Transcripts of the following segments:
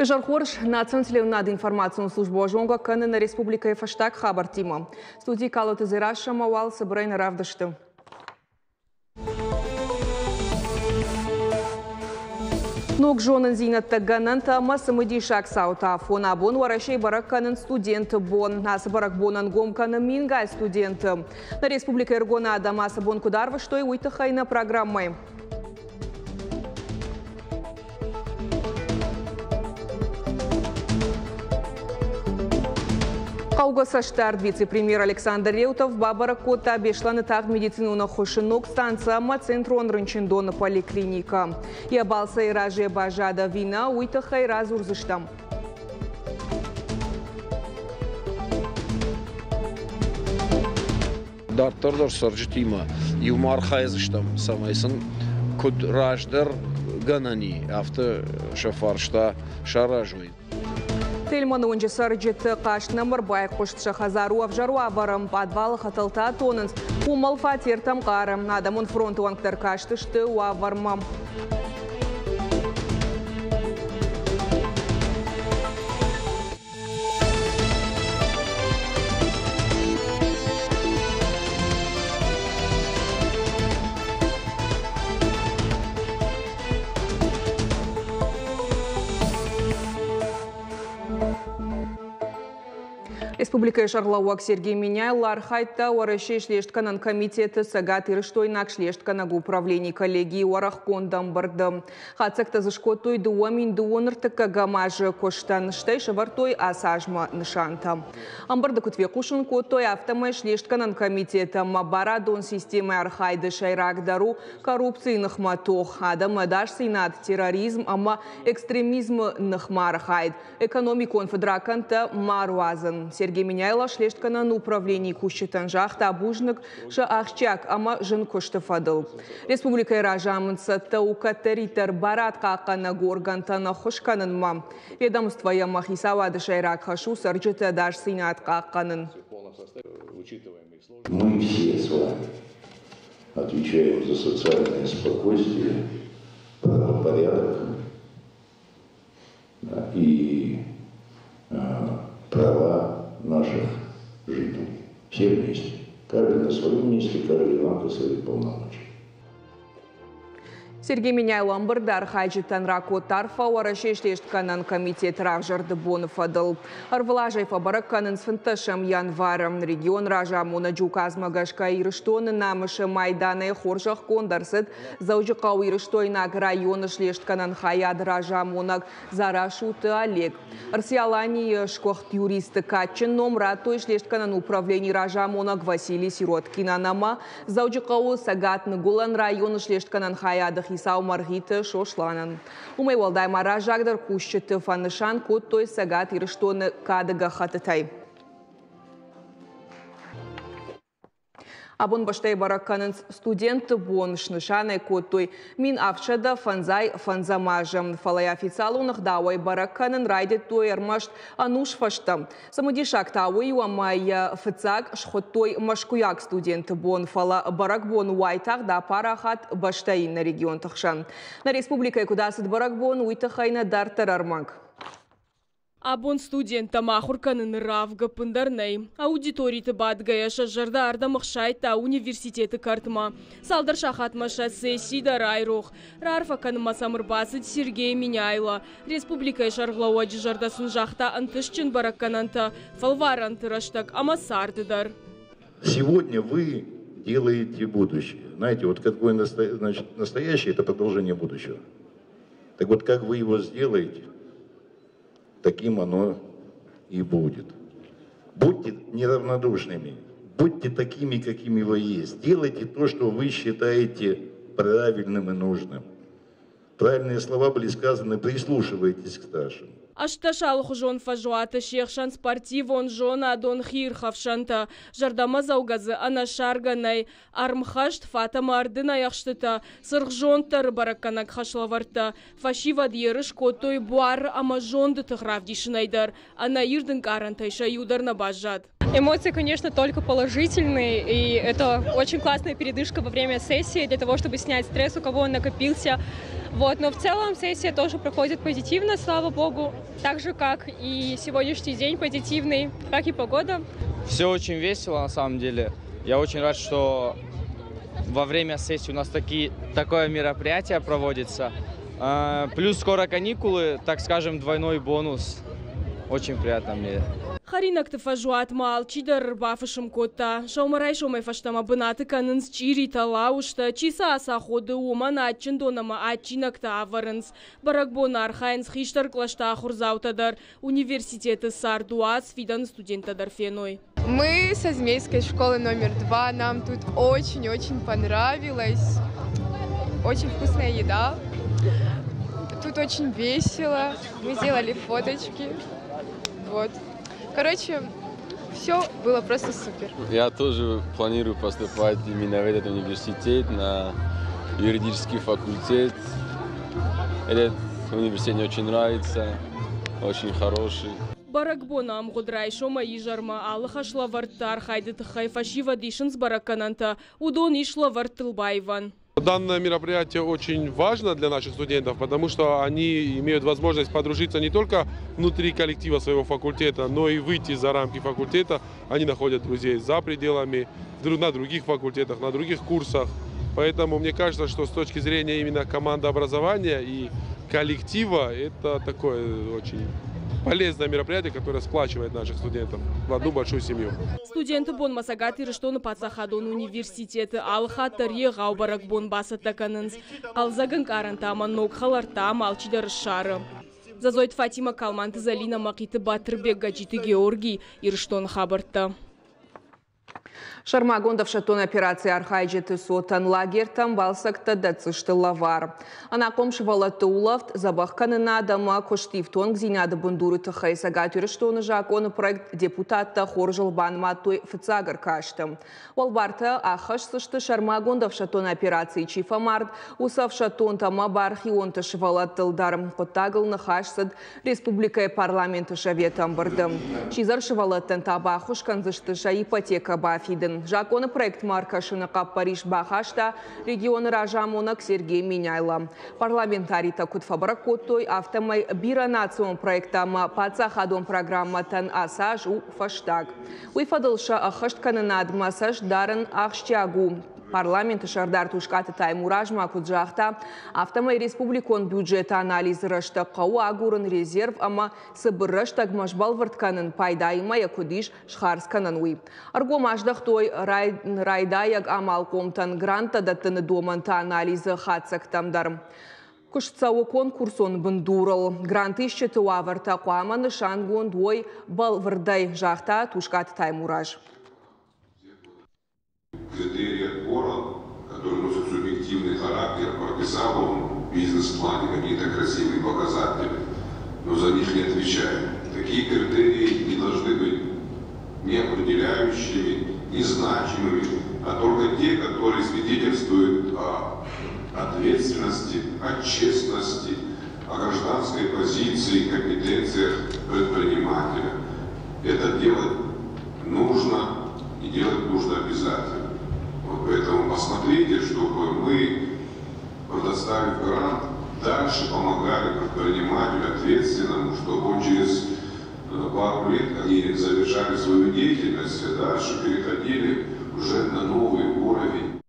Изӕр хорз, национ телеуынынады информацион службӕ зонгӕ кӕны нӕ республикӕйы фӕстаг хабӕрттимӕ. Студийы Калоты Дзерассӕмӕ уал цыбырӕй нӕ равдысты. Ног зонындзинӕдтӕ, гӕнӕнтӕ ӕмӕ цымыдисаг цаутӕ афон абон Уӕрӕсейы бӕрӕг кӕнынц студенты бон. Ацы бӕрӕгбонӕн гом кӕны мингай студенты. Нӕ республикӕйы ӕрыгон адӕм ацы бон куыд арвыстой, уый тыххӕй нӕ программӕйы. Хъӕугӕ цӕстдард вице-премьер Александр Реутов бабӕрӕг кодта Беслӕны тагъд медицинон ӕххуысы ног станцӕ ӕмӕ центрон рынчындоны поликлиникӕ. Йӕ балцӕй разӕй баззад ӕви нӕ, уый тыххӕй радзурдзыстӕм. Дарддӕр дӕр цӕрджытимӕ иумӕ архайдзыстӕм, цӕмӕй сын куыд раздӕр гӕнӕн и, афтӕ сӕ фарста саразой. Тельманы уынджы цӕрджыты хъаст нӕм ӕрбайхъуыст. Сӕ хӕдзар у ӕвзӕр уавӕры, пъадвалы хӕтӕлтӕ тонынц, уымӕл фатертӕм хъары. Адӕмон фронты уӕнгтӕ ӕркастысты уавӕрмӕ. Республикӕйы сӕргълӕууӕг Сергей Меняйло архайдта Уӕрӕсейы слестгӕнӕн комитеты Цӕгат-Ирыстойнаг слестгӕнӕг управленийы коллегийы уӕрӕхгонд ӕмбырды. Хатдзӕгтӕ дзы скодтой 2002 ӕртыккӕгӕм азы куыстӕн, стӕй сӕвӕрдтой ацы азмӕ нысантӕ. Ӕмбырды куыд фехъусын кодтой, афтӕмӕй слестгӕнӕн комитет ӕмӕ барадон системӕйы архайды сӕйрагдӕр у коррупцийы ныхмӕ тох, адӕмы ӕдасдзинад, терроризм ӕмӕ экстремизмы ныхмӕ архайд, экономикон фыдракӕндтӕ ма руадзын. Сергей Меняйло слестгӕнӕн управленийы кусджытӕн загъта бузныг сӕ ахсджиаг ӕмӕ зын куысты фӕдыл. Республикӕйы разамынд цӕттӕ у кӕддӕриддӕр барадхъахъхъӕнӕг органтӕн ӕххуыс кӕнынмӕ. Ведомствойы ӕмӕ хицауады сӕйраг хӕс у цӕрджыты ӕдасдзинад хъахъхъӕнын. Мы все с вами отвечаем за социальное спокойствие, правопорядок и права наших жителей. Все вместе. Каждый на своем месте, каждый в рамках своих полномочий. Сергей Меняйло ӕмбырды архайджытӕн ракодта арфӕ Уӕрӕсейы слестгӕнӕн комитет равзӕрды боны фӕдыл. Ӕрвылазӕй фӕбӕрӕг кӕнынц 15 январы. Регион разамонӕджы указмӕ гӕсгӕ Ирыстоны намысы майданӕй хорзӕхгонд ӕрцыд Дзӕуджыхъӕуы Ирыстойнаг районы слестгӕнӕн хайады разамонӕг Дзарасуты Олег. РЦИ-Аланийы сгуыхт юристы кадджын ном радтой слестгӕнӕн управленийы разамонӕг Василий Сироткинӕн ӕмӕ Дзӕуджыхъӕуы Цӕгат-Ныгуылӕн районы слестгӕнӕн хайады хицау Мӕргъиты Сосланӕн. Уымӕй уӕлдай ма раззагдӕр кусджыты фӕнысан кодтой Цӕгат Ирыстоны кады гӕххӕттытӕй. Абон бӕстӕйы бӕрӕг кӕнынц студентты бон, снысан ӕй кодтой 1755 азы. Фӕлӕ йӕ официалон ӕгъдауӕй бӕрӕг кӕнын райдыдтой ӕрмӕст ӕнус фӕстӕ. Цымыдисаг та уый у, ӕмӕ йӕ фыццаг схуыдтой мӕскуыйаг студенты бон, фӕлӕ бӕрӕгбон уайтагъд апарахат бӕстӕйы иннӕ регионты хсӕн. Нӕ республикӕйы куыд ацыд бӕрӕгбон, уый тыххӕй нӕ дарддӕр ӕрмӕг. Абон студенттӕм ахуыр кӕныны равг ӕппындӕр нӕй. Аудиториты бадгӕйӕ сӕ зӕрдӕ ардӕм ӕхсайдта университеты кӕртмӕ. Цалдӕр сахатмӕ сӕ сесси дӕр айрох. Раарфӕ кӕнынмӕ сӕм ӕрбацыд Сергей Меняйло. Республикӕйы сӕргълӕууӕджы зӕрдӕ сын загъта ӕнтыстджын бӕрӕггӕнӕнтӕ, фӕлварӕнты рӕстӕг ӕмӕ царды дӕр. Сегодня вы делаете будущее. Знаете, вот какое значит, настоящее – это продолжение будущего. Так вот, как вы его сделаете, таким оно и будет. Будьте неравнодушными, будьте такими, какими вы есть. Делайте то, что вы считаете правильным и нужным. Правильные слова были сказаны, прислушивайтесь к старшим. 18 алыхуызон фӕзуаты, се хсӕн спортивон, зонадон, хиирхӕфсӕнтӕ. Зӕрдӕмӕдзӕугӕ дзы ӕнӕссаргӕ нӕй. Ӕрмхӕст, фат ӕмӕ ӕрдынӕй ӕхстытӕ, цыргъзонддӕры бӕрӕггӕнӕг хӕслӕвӕрдтӕ. Фӕсивӕд ерыс кодтой буар ӕмӕ зонды тых равдисынӕй дӕр. Ӕнӕ ирд ӕнкъарӕнтӕй сӕ иу дӕр нӕ баззад. Эмоции, конечно, только положительные, и это очень классная передышка во время сессии для того, чтобы снять стресс, у кого он накопился. Вот, но в целом сессия тоже проходит позитивно, слава богу. Так же, как и сегодняшний день позитивный, как и погода. Все очень весело на самом деле. Я очень рад, что во время сессии у нас такое мероприятие проводится. Плюс скоро каникулы, так скажем, двойной бонус. Очень приятно мне. Хӕринӕгты фӕзуатмӕ алчидӕр ӕрбафысым кодта. Сӕумӕрайсомӕй фӕстӕмӕ бынаты кӕнынц чъиритӕ, лауызтӕ, чи сӕ ацаходы, уымӕн адджын дон ӕмӕ адджинӕгтӕ авӕрынц. Бӕрӕгбоны архайынц хистӕр кълӕсты ахуырдзаутӕ дӕр. Университеты цард уадз фидӕны студенттӕ дӕр феной. Мы со Змейской школы номер 2. Нам тут очень-очень понравилось. Очень вкусная еда. Тут очень весело. Мы сделали фоточки. Вот. Короче, все было просто супер. Я тоже планирую поступать именно в этот университет, на юридический факультет. Этот университет мне очень нравится, очень хороший. Бӕрӕгбоны ӕмгъуыд райсомӕй изӕрмӕ алы хӕслӕвӕрдты архайды тыххӕй фӕсивӕд исынц бӕрӕггӕнӕнтӕ. Уыдон ис лӕвӕрттыл баивӕн. Данное мероприятие очень важно для наших студентов, потому что они имеют возможность подружиться не только внутри коллектива своего факультета, но и выйти за рамки факультета. Они находят друзей за пределами, на других факультетах, на других курсах. Поэтому мне кажется, что с точки зрения именно командообразования и коллектива, это такое очень полезное мероприятие, которое сплачивает наших студентов в одну большую семью. Студенты бонмӕ Цӕгат Ирыстоны паддзахадон университеты алы хатт дӕр егъау бӕрӕгбон бацӕттӕ кӕнынц. Хъӕлдзӕг ӕнкъарӕнтӕ ӕмӕ ног хӕлӕрттӕ ам алчидӕр ссары. Зазойты Фатимӕ, Калманты Зӕлинӕ, Мӕхъиты Батырбег, Гӕджиты Георгий, Ирыстоны хабӕрттӕ. Сӕрмагонд ӕфсӕддон операцийы архайджыты цотӕн лагертӕм балцӕгтӕ дӕтдзысты лӕвар. Ӕнахъом сывӕллӕтты улӕфт, дзӕбӕхкӕнынад ӕмӕ куыстифтонгдзинады бындуры тыххӕй Цӕгат Ирыстоны закъоны проект депутаттӕ хорзыл банымадтой фыццаг ӕркасты. Уӕлбартӕ аххӕсдзысты сӕрмагонд ӕфсӕддон операцийы чи фӕмард, уыцы ӕфсӕддонтӕ ӕмӕ бархионты сывӕллӕттыл дӕр. Хъуыддагыл ныхас цыд республикӕйы парламенты советы ӕмбырды. Сидзӕр сывӕллӕттӕн та баххуыс кӕндзысты сӕ ипотекӕ бафидын. Закъоны проектмӕ ӕркӕсыны хъӕппӕрис бахаста регионы разамонӕг Сергей Меняйло. Парламентаритӕ куыд фӕбӕрӕг кодтой, афтӕмӕй бирӕнацион проекттӕ ӕмӕ паддзахадон программӕтӕн ацы аз у фӕстаг. Уый фӕдыл сӕ ӕххӕсткӕнынадмӕ цӕст дарын ахсджиаг у. Парламенты сӕрдар Тускъаты Таймураз ма куыд загъта, афтӕмӕй республикон бюджеты анализы рӕстӕг хъӕуы агурын резерв ӕмӕ цыбыр рӕстӕгмӕ сбӕлвырд кӕнын, пайдаимӕ йӕ куыд ис схардз кӕнӕн, уый. Ӕргом аздӕхтой райдайӕг амалхъомтӕн гранттӕ дӕттыны домӕнты анализы хатдзӕгтӕм дӕр. Куыст цӕуы конкурсон бындурыл. Грантисджыты уавӕртӕ хъуамӕ нысангонд уой бӕлвырдӕй, загъта Тускъаты Таймураз. Критерии отбора, который носит субъективный характер, прописал он в бизнес-плане какие-то красивые показатели, но за них не отвечает. Такие критерии не должны быть ни определяющими, ни значимыми, а только те, которые свидетельствуют о ответственности, о честности, о гражданской позиции, компетенциях предпринимателя. Это делать нужно и делать нужно обязательно. Вот поэтому посмотрите, чтобы мы, предоставив грант, дальше помогали предпринимателю ответственному, чтобы он через пару лет они завершали свою деятельность, а дальше переходили уже на новый уровень.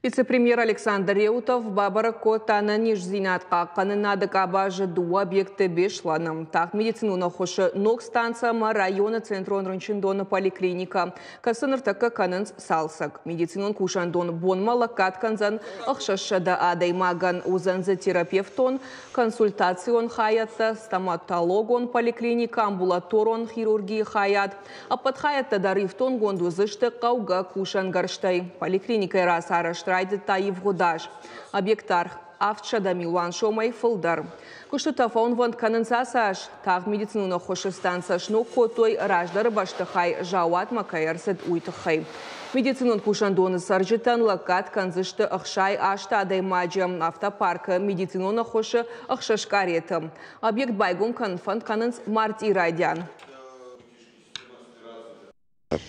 Вице-премьер Александр Реутов бабӕрӕг кодта ӕнӕниздзинад хъахъхъӕнынады къабазы дыууӕ объекты Беслӕны. Тагъд медицинон ӕххуысы ног станцӕ ӕмӕ районы центрон рынчындоны поликлиникӕ, кӕцы ныртӕккӕ кӕнынц цалцӕг. Медицинон кусӕндон бонмӕ лӕггад кӕндзӕн 600 адӕймагӕн, уыдзӕн дзы терапевтон, консультацион хайӕдтӕ, стоматологон поликлиникӕ, амбулаторон хирургийы хайад. Ӕппӕт хайӕдтӕ дӕр ифтонгонд уыдзысты хъӕугӕ кусӕнгӕрзтӕй. Поликлиникӕйы рацарӕзт райдыдта ивгъуыд аз. Объекты аргъ 700 милуан сомӕй фылдӕр. Куыстытӕ фӕуынвӕнд кӕнынц ацы аз. Тагъд медицинон ӕххуысы станцӕ сног кодтой, раздӕры бӕстыхай заууатмӕ кӕй ӕрцыд, уый тыххӕй. Медицинон кусӕндоны цӕрджытӕн лӕггад кӕндзысты 68 адӕймаджы, автопаркы медицинон ӕххуысы 6 къареты. Объект байгом кӕнын фӕнд кӕнынц мартъийы райдиан.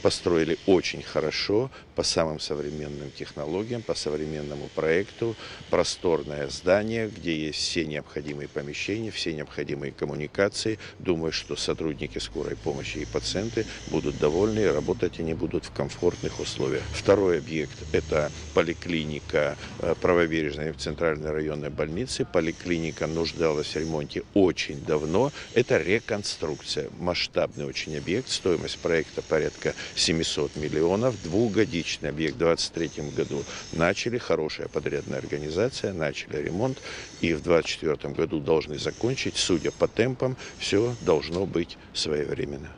Построили очень хорошо, по самым современным технологиям, по современному проекту. Просторное здание, где есть все необходимые помещения, все необходимые коммуникации. Думаю, что сотрудники скорой помощи и пациенты будут довольны, и работать они будут в комфортных условиях. Второй объект – это поликлиника Правобережной центральной районной больницы. Поликлиника нуждалась в ремонте очень давно. Это реконструкция. Масштабный очень объект. Стоимость проекта порядка 700 миллионов. Двухгодичный объект в 2023 году начали. Хорошая подрядная организация. Начали ремонт. И в 2024 году должны закончить. Судя по темпам, все должно быть своевременно.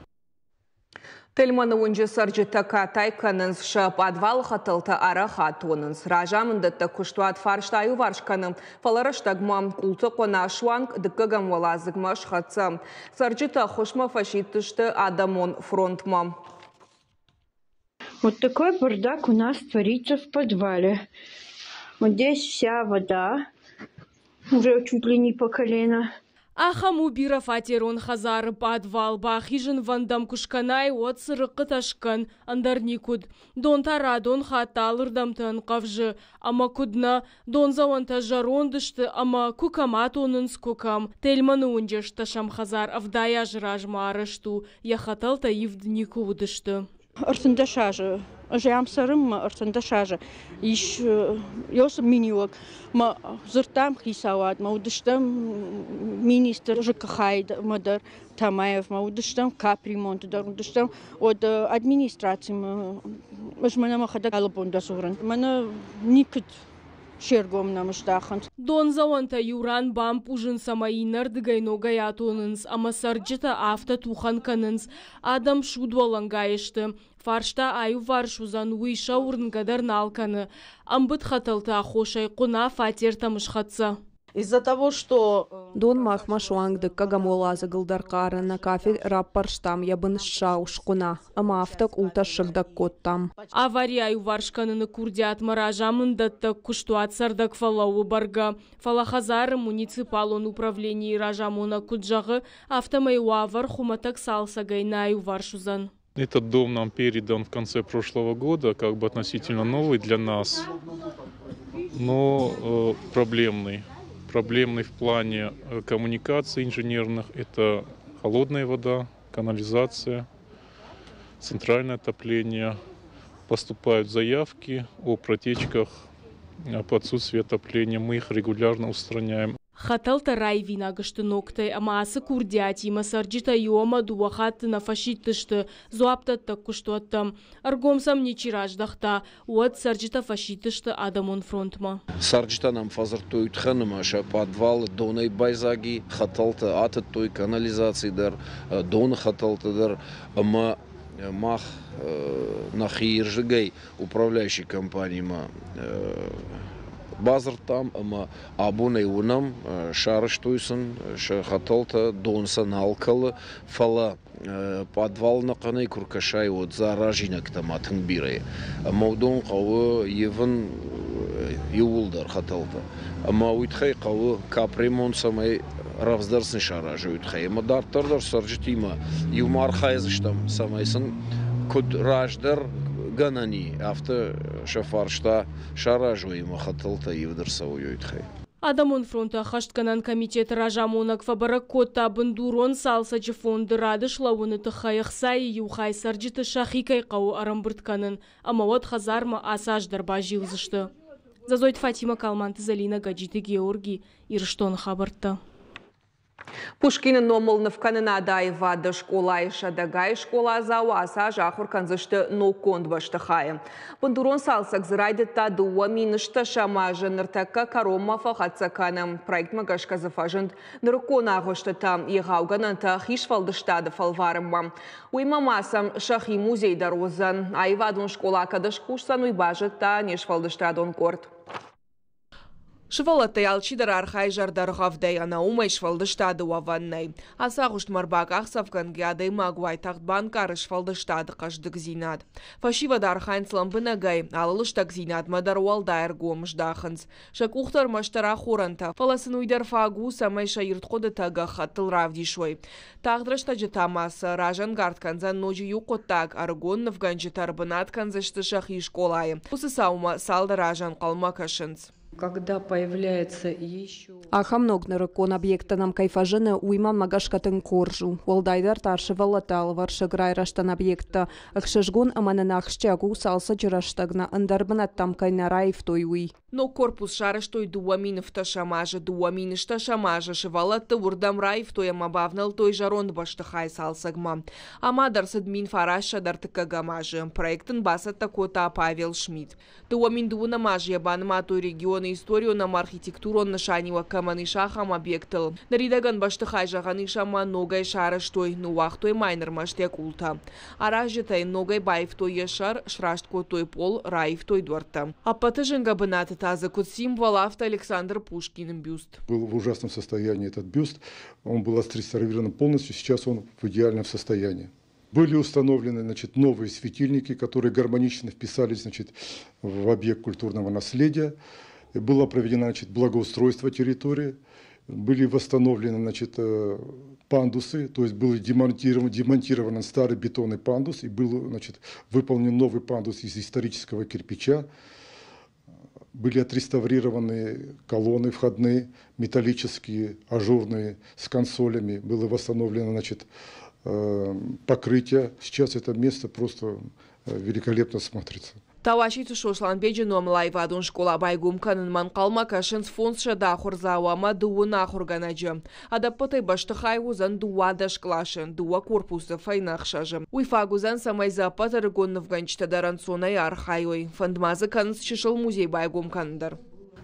Тельманы уынджы цӕрджытӕ катай кӕнынц, сӕ пъадвалы хӕтӕлтӕ арӕх атонынц. Разамындӕттӕг куыстуат фарста аиуварс кӕны, фӕлӕ рӕстӕгмӕ къулты хъуына суанг дыккӕгӕм уӕладзыгмӕ схӕццӕ. Цӕрджытӕ ӕххуысмӕ фӕсидтысты адӕмон фронтмӕ. Вот такой бардак у нас творится в подвале. Вот здесь вся вода, уже чуть ли не по колено. Ахӕм у бирӕфатерон хӕдзары пъадвал. Бахизынвӕнд ӕм куы скӕнай, уӕд цырыхъхъытӕ скӕн, ӕндӕр никуыд. Дон та радон хатт алырдӕмты ӕнхъӕвзы. Ӕмӕ куыд нӕ, дондзӕуӕнтӕ зӕронд сты ӕмӕ куы кӕм атонынц, куы кӕм. Тельманы уынджы ӕстдӕсӕм хӕдзар 70 азы размӕ арӕзт у, йӕ хӕтӕлтӕ ивд никуы уыдысты. 13 азы ӕз ам цӕрын мӕ 13 азы ис ёсы миниуӕг мӕ дзырдтам хицауадмӕ, уыдыстӕм министр ЖКХ-мӕ дӕр, Тамаевмӕ уыдыстӕм, капремонты дӕр уыдыстӕм, уӕд администрацимӕ ӕз мӕнӕ мӕхӕдӕг алы бон дӕр дзурын. Мӕнӕ никуыд се ргом нӕм здахынц. Дондзӕуӕнтӕ иу ран бампъузынц ӕмӕ иннӕрдыгӕй ногӕй атонынц, ӕмӕ цӕрджытӕ афтӕ тухӕн кӕнынц. Адӕм судуӕлӕнгай сты. Фарста аиуварс уыдзӕн, уый сӕ уырнгӕ дӕр нал кӕны. Ӕмбыд хӕтӕлты аххосӕй хъуына фатертӕм схӕццӕ. Из-за того, что Дон махмӕ суанг дыккӕгӕм уӕладзыгыл дӕр хъары, нӕ кафель раппӕрстам, йӕ бын ссау, схъуына, ӕмӕ афтӕ къултӕ ссыгъдӕг кодтам. Авари аиуварс кӕныны курдиатмӕ разамынддӕттӕг куыстуат цӕрдӕг фӕлӕууы бӕргӕ, фӕлӕ хӕдзары муниципалон управленийы разамонӕг куыд зӕгъы, афтӕмӕй уавӕр хуымӕтӕг цалцӕгӕй нӕ аиуварс уыдзӕн. Этот дом нам передан в конце прошлого года, как бы относительно новый для нас, но проблемный. Проблемный в плане коммуникаций инженерных. Это холодная вода, канализация, центральное отопление. Поступают заявки о протечках, об отсутствии отопления. Мы их регулярно устраняем. Хӕтӕлтӕ раивинаг сты ногтӕй ӕмӕ ацы курдиатимӕ цӕрджытӕ иу ӕмӕ дыууӕ хатты нӕ фӕсидтысты дзуапдӕттӕг куыстуӕттӕм. Ӕргом сӕм ничи раздӕхта. Уӕд цӕрджытӕ фӕсидтысты адӕмон фронтмӕ. Цӕрджытӕ нӕм фӕдзырдтой тыхӕн ӕмӕ сӕ пъадвалы донӕй байдзаг и, хӕтӕлтӕ атыдтой, канализаци дӕр, доны хӕтӕлтӕ дӕр ӕмӕ мах нӕхи рдыгӕй управляющий компанимӕ бадзырдтам ӕмӕ абонӕй уынӕм, сарӕзтой сын сӕ хӕтӕлтӕ, дон сӕ нал кӕлы, фӕлӕ пъадвал ӕнӕхъӕнӕй куы ркӕсай, уӕд дзы аразинӕгтӕ ма тынг бирӕ. Ӕмӕ уыдон хъӕуы ивын иууылдӕр хӕтӕлтӕ. Ӕмӕ уый тыххӕй хъӕуы капремонт, цӕмӕй рӕвдздӕр сын саразой, уый тыххӕй. Ӕмӕ дарддӕр дӕр цӕрджытимӕ иумӕ архайдзыстӕм, цӕмӕй сын куыд раздӕр гӕнӕн и, афтӕ сӕ фарста саразой ӕмӕ хӕтӕлтӕ ивд ӕрцӕуой, уый тыххӕй. Адӕмон фронты ӕххӕстгӕнӕн комитеты разамонӕг фӕбӕрӕг кодта, бындурон цалцӕджы фонды рады слӕууыны тыххӕй ӕхцайы иу хай цӕрджыты сӕхи кӕй хъӕуы ӕрӕмбырд кӕнын, ӕмӕ уӕд хӕдзармӕ ацы аз дӕр базилдзысты. Зазойты Фатимӕ, Калманты Зӕлинӕ, Гӕджиты Георги, Ирыстоны хабӕрттӕ. Пушкины номыл нывкӕнынады аивады скъолайы сӕдӕгай скъоладзауы ацы аз ахуыр кӕндзысты ноггонд бӕстыхайы. Бындурон цалцӕг дзы райдыдта 2010 азы, ныртӕккӕ кӕронмӕ фӕхӕццӕ кӕны. Проектмӕ гӕсгӕ дзы фӕзынд нырыккон агъуыстытӕ, егъаугӕнӕнтӕ хисфӕлдыстады фӕлварынмӕ. Уыимӕ ма сӕм сӕхи музей дӕр уыдзӕн. Аивадон скъола кӕд скусдзӕн, уый базыдта не сфӕлдыстадон къорд. Сывӕллӕттӕй алчидӕр архайы зӕрдӕргъӕвдӕй, ӕнӕ уымӕй сфӕлдыстады уӕвӕн нӕй. Ацы агъуыстмӕ ӕрбакъахдзӕфгӕнгӕ адӕймаг уайтагъд банкъары сфӕлдыстады хъӕздыгдзинад. Фӕсивӕд архайынц лӕмбынӕгӕй, алы лыстӕгдзинадмӕ дӕр уӕлдай ӕргом здахынц. Сӕ къухтӕ ӕрмӕстдӕр ахорӕнтӕ, фӕлӕ сын уый дӕр фаг у, цӕмӕй сӕ ирд хъуыдытӕ гӕххӕттыл равдисой. Тагъд рӕстӕджы та ма сӕ разӕнгард кӕндзӕн ноджы иу хъуыддаг, ӕрыгон нывгӕнджытӕ ӕрбынат кӕндзысты сӕхи скъолайы. Уыцы цаумӕ цалдӕр азы ӕнхъӕлмӕ кӕсынц. Когда появляется еще Ахӕм ног нырыккон объекттӕ нӕм кӕй фӕзыны, уый мӕнмӕ гӕсгӕ тынг хорз у. Уӕлдайдӕр та сывӕллӕтты алывӕрсыг райрӕзтӕн объекттӕ. Ӕхсызгон ӕмӕ нын ахсджиаг у, цалцӕджы рӕстӕг нӕ ӕндӕр бынӕттӕм кӕй нӕ раивтой, уый. Ног корпус сарӕзтой 2010 азы. 2010 азы сывӕллӕтты уырдӕм раивтой ӕмӕ бавнӕлдтой зӕронд бӕстыхайы цалцӕгмӕ. Амад ӕрцыд 1931 азы. Проект ын бацӕттӕ кодта Павел Шмидт. 2012 азы йӕ банымадтой регионы историон ӕмӕ архитектурон нысаниуӕг кӕмӕн ис, ахӕм объектыл. Ныридӕгӕн бӕстыхай зӕгъӕн ис ӕмӕ ногӕй сарӕзтой, ныууагътой ма йын ӕрмӕст йӕ къултӕ. Аразджытӕ йын ногӕй баивтой йӕ сӕр, сраст кодтой пъол, раивтой дуӕрттӕ. Ӕппӕты зынгӕ бынаты та дзы куыд символ, афтӕ Александр Пушкины бюст. Был в ужасном состоянии этот бюст. Он был отреставрирован полностью, сейчас он в идеальном состоянии. Были установлены, значит, новые светильники, которые гармонично вписались, значит, в объект культурного наследия. Было проведено, значит, благоустройство территории. Были восстановлены, значит, пандусы, то есть был демонтирован старый бетонный пандус и был, значит, выполнен новый пандус из исторического кирпича. Были отреставрированы колонны входные, металлические, ажурные, с консолями. Было восстановлено, значит, покрытие. Сейчас это место просто великолепно смотрится. Тауаситы Сосланбеджы номыл аивадон скъола байгом кӕнынмӕ ӕнхъӕлмӕ кӕсынц 500 ахуырдзауы ӕмӕ 20 ахуыргӕнӕджы. Ӕдӕппӕтӕй бӕстыхай уыдзӕн 12 къласы, дыууӕ корпусы фӕйнӕ ӕхсӕзы. Уый фаг уыдзӕн, цӕмӕй дзы ӕппӕт ӕрыгон нывгӕнджытӕ дӕр ӕнцонӕй архайой. Фӕнд ма дзы кӕнынц чысыл музей байгом кӕнын дӕр.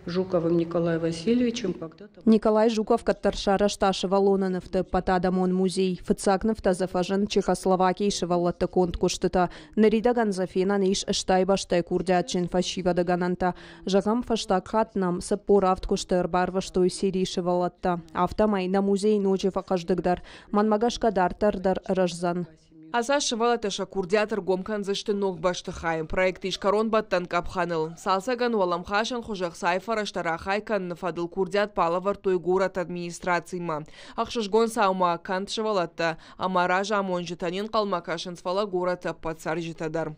Жуковым Николаем Васильевичем когда-то. Николай Жуков кӕддӕр сарӕзта сывӕллоны нывты ӕппӕтадӕмон музей. Фыццаг нывтӕ дзы фӕзынд Чехословакийы сывӕллӕтты конд куыстытӕ. Ныридӕгӕн дзы фенӕн ис стай бӕстӕйы курдиатджын фӕсивӕды гӕнӕнтӕ. Зӕгъӕм, фӕстаг хатт нӕм 47 куысты ӕрбарвыстой Сирийы сывӕллӕттӕ. Афтӕмӕй нӕ музей ноджы фӕхъӕздыгдӕр. Мӕнмӕ гӕсгӕ дарддӕр дӕр рӕздзӕн. Ацы аз сывӕллӕттӕ сӕ курдиат ӕргом кӕндзысты ног бӕстыхайы. Проект ис кӕронбӕттӕн къӕпхӕныл. Цалцӕгӕн уӕлӕмхасӕн хуызы ӕхцайы фӕрӕзтӕ рахай кӕныны фӕдыл курдиат балӕвӕрдтой горӕты администрацимӕ. Ӕхсызгон цаумӕ канд сывӕллӕттӕ ӕмӕ разамонджытӕ не нхъӕлмӕ кӕсынц, фӕлӕ горӕты ӕппӕт цӕрджытӕ дӕр.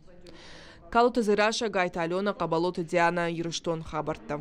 Калоты Дзерассӕ, Гайты Аленӕ, Хъӕбӕлоты Дианӕ, Ирыстон хабӕрттӕ.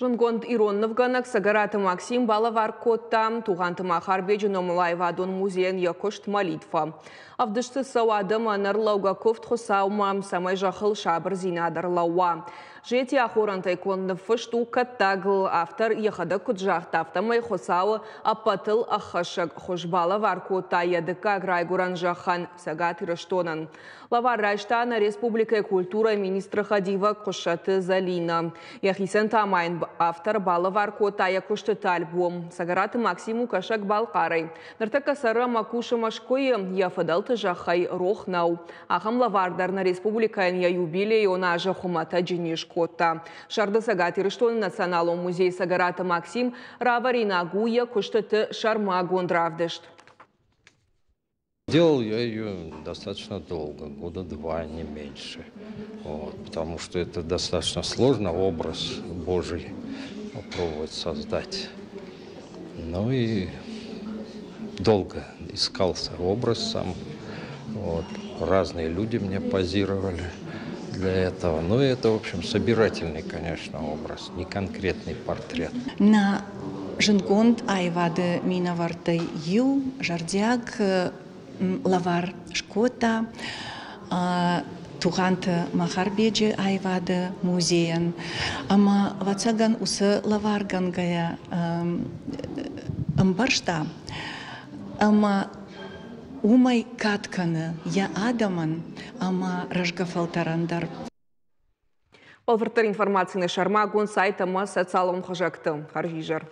Зындгонд ирон нывгӕнӕг Цӕгӕраты Максим балӕвар кодта Тугъанты Махарбеджы номыл аивадон музейӕн йӕ куыст «Молитва». Ӕвдыст дзы цӕуы адӕмы ӕнӕрлӕугӕ куывд Хуыцаумӕ, цӕмӕй зӕххыл сабырдзинад ӕрлӕууа. Зети ахорӕнтӕй конд ныффыст у кӕттагыл. Автор йӕхӕдӕг куыд загъта, афтӕмӕй Хуыцауы ӕппӕтыл ӕххӕссӕг хуыз балӕвар кодта йӕ дыккаг райгуырӕн зӕххӕн, Цӕгат Ирыстонӕн. Лӕвар райста нӕ республикӕйы культурӕйы министры хӕдивӕг Хъуыссӕты Зӕлинӕ. Йӕхицӕн та ма йын автор балӕвар кодта йӕ куыстыты альбом. Цӕгӕраты Максим у Кӕсӕг-Балхъарӕй. Ныртӕккӕ цӕры ӕмӕ кусы Мӕскуыйы, йӕ фыдӕлты зӕххӕй рох нӕу. Ахӕм лӕвар дӕр нӕ республикӕйӕн йӕ юбилейон азы хуымӕтӕджы не скодта. Сӕрды Цӕгат Ирыстоны националон музейы Цӕгӕраты Максим равӕринаг у йӕ куыстыты сӕрмагонд равдыст. Делал я ее достаточно долго, года два, не меньше. Вот, потому что это достаточно сложно, образ Божий попробовать создать. Ну и долго искался образ сам. Вот. Разные люди мне позировали для этого. Но это, в общем, собирательный, конечно, образ, не конкретный портрет. Нӕ зындгонд аивады минӕвӕрттӕй иу зӕрдиаг лӕвар скодта Тугъанты Махарбеджы аивады музейӕн. Ӕмӕ, ӕвӕццӕгӕн, уыцы лӕваргӕнгӕйӕ ӕмбӕрста ӕмӕ уымӕй кад кӕны йӕ адӕмӕн ӕмӕ рӕзгӕ фӕлтӕрӕн дӕр. Бӕлвырддӕр информаци нӕ сӕрмагонд сайт ӕмӕ социалон хызӕгты. Хӕрзизӕр.